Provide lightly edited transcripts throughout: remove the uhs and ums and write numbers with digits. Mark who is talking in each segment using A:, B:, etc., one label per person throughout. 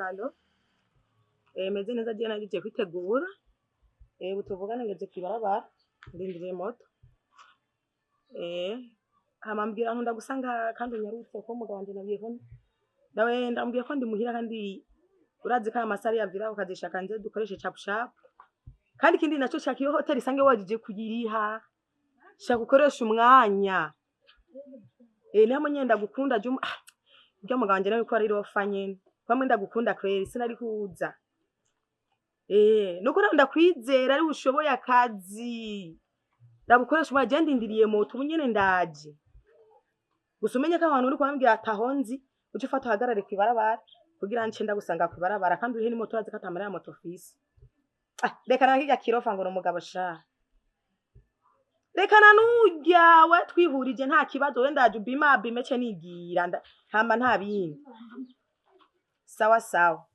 A: Allo. Meze neza je nagiye kwitegura. Ubu tuvugana ngeze kwibarabara ndindiriye moto. Hama mbwira nkunda gusanga kandi unyarutse ko umugabo wanje nabwiye ko nawe ndambwiye ko ndi muhira kandi urazi ko aya masari yavira ukazishaka nze dukoreshe chap chap. Kandi ikindi naco shaka iyo hotel isange wajije kuyiriha. Shaka ukoresha umwanya. Namwe nyenda ndagukunda juma. Urya mugabo wanje nawe ko ari rofa nyene. Kwamwe ndagukunda kweri sinari kuza. Nuko ndakwizera ari ushoboye akazi. Ndagukoresha umwanya je ndindiriye moto ubu nyene ndaje. Gusa umenye ko abantu uri kwambwira atahonzi uce ufata uhagarare kw'ibarabara kugira nce ndagusanga kw'ibarabara kandi urihe n'imoto urazi ko atamara ya moto ufise. Reka na kirya kirofa ngo n'umugabo sha. Reka na nurya we twihurije nta kibazo we ndaje ubima bime ce nigira hama nta bindi. Sawa sawa.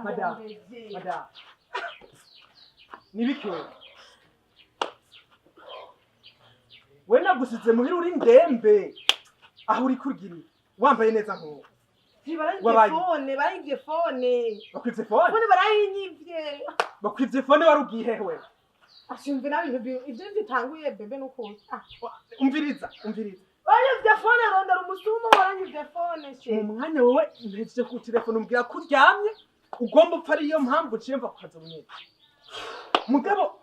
B: Madam, nibiki wewe? We nagusize muhira uri ndembe aho uri kurgira wambaye neza nkuko.
A: Baranyivye baranyivye phone.
B: Bakwivye phone?
A: Phone barayinyivye.
B: Bakwivye phone warugiye hehe wewe?
A: Ashimve nabi ibyo bitanguye bebe nuko.
B: Umviriza.
A: Baranyivye phone rondera umusumo baranyivye phone she.
B: Mu mwanya wowe mpejeje ku telefone umbwira ko uryamye ugomba upfa ariyo mpamvu uciye mva kukaza bunyene. Mugabo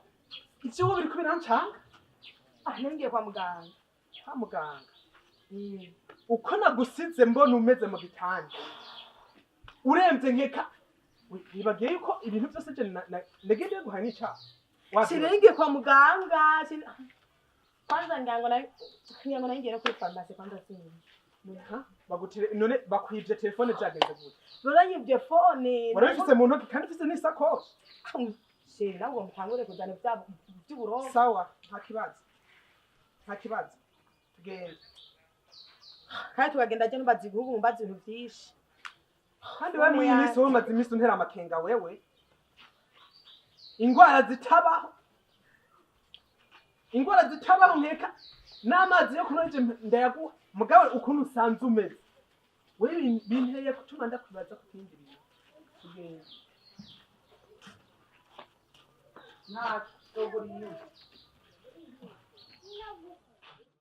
B: ivyo wowe biriko birancanga.
A: Ngiye kwa muganga.
B: Kwa muganga. Uko nagusize mbona umeze mu gitanda. Uremvye nkeka wibagiye yuko ibintu byose je nagendeye guhana n'icaha.
A: Sinengiye kwa muganga. Kwanza ngango na ngiye kuri pharmacy kwanza sinzi.
B: Bagutere none bakwivye telefone byagenze gute?
A: Baranyivye phone.
B: Warabifise mu ntoki kandi ufise n'isakoshi.
A: She nabwo mutangure kuzana by'uburongo.
B: Sawa, nta kibazo. Tugende.
A: Kandi tugagenda je numbaza igihugu mbaza ibintu vyinshi.
B: Kandi we muri iyi minsi wowe umaze iminsi untera amakenga wewe. Ingwara zitabaho. Ingwara zitabaho nkeka n'amazi yo kunywa je ndayaguha. Mugabo ukuntu usanze umeze. Wewe binteye kutuma ndakwibaza ku kindi bintu. Tugende. Nta dogora inyuma.